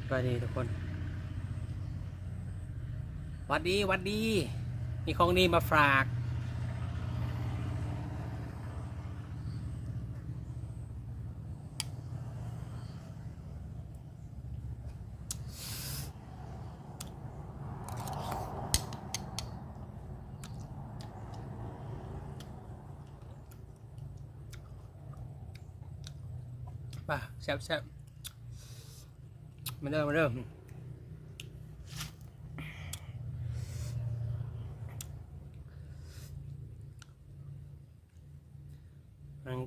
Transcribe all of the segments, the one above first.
ສະບາຍດີທຸກຄົນ ຫວັດດີ ຫວັດດີ ມີຂອງດີມາຝາກ. ປາ ແຊບໆ ມາເດີ ມາເດີ. ທາງ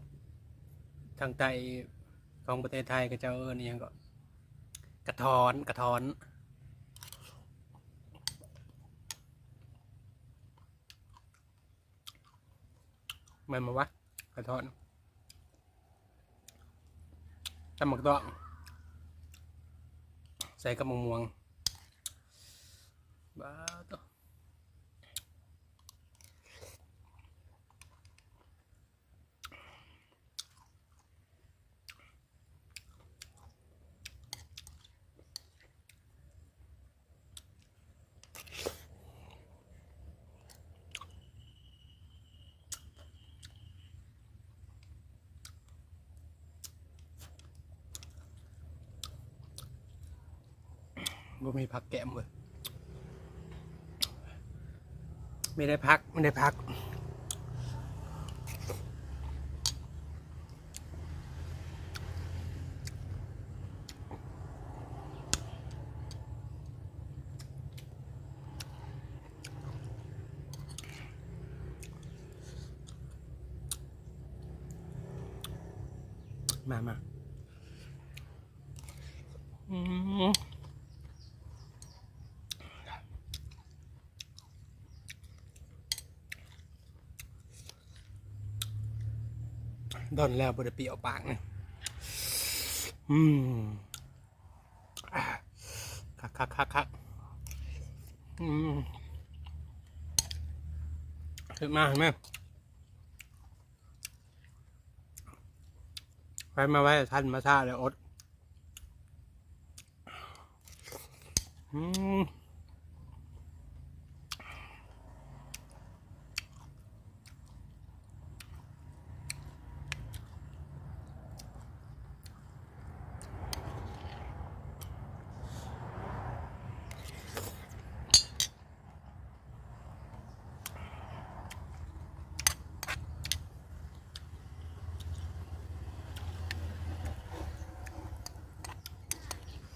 ທາງໃຕ້ຂອງປະເທດໄທ ເຂົາເຈົ້າເອີ້ນອີ່ຫຍັງເກາະ ກະທ້ອນ ກະທ້ອນ. ແມ່ນບໍ່ວະ ກະທ້ອນ ຕຳບັກຕອງ ໃສ່ກັບໝາກມ່ວງ ບາດໂທ້. ບໍ່ມີຜັກແກ້ມເວີຍ ມີແຕ່ຜັກ ມີແຕ່ຜັກ. ມາ ມາ ອືມ ດົນແລ້ວບໍ່ໄດ້ປີ້ເອົາປາກນີ້ ອືມ ຄັກໆໆໆ ອືມ ຂຶ້ນມາ ເຫັນໄໝ? ໄປມາໄວ ທັນມາຊ້າແລ້ວອົດ ອືມ.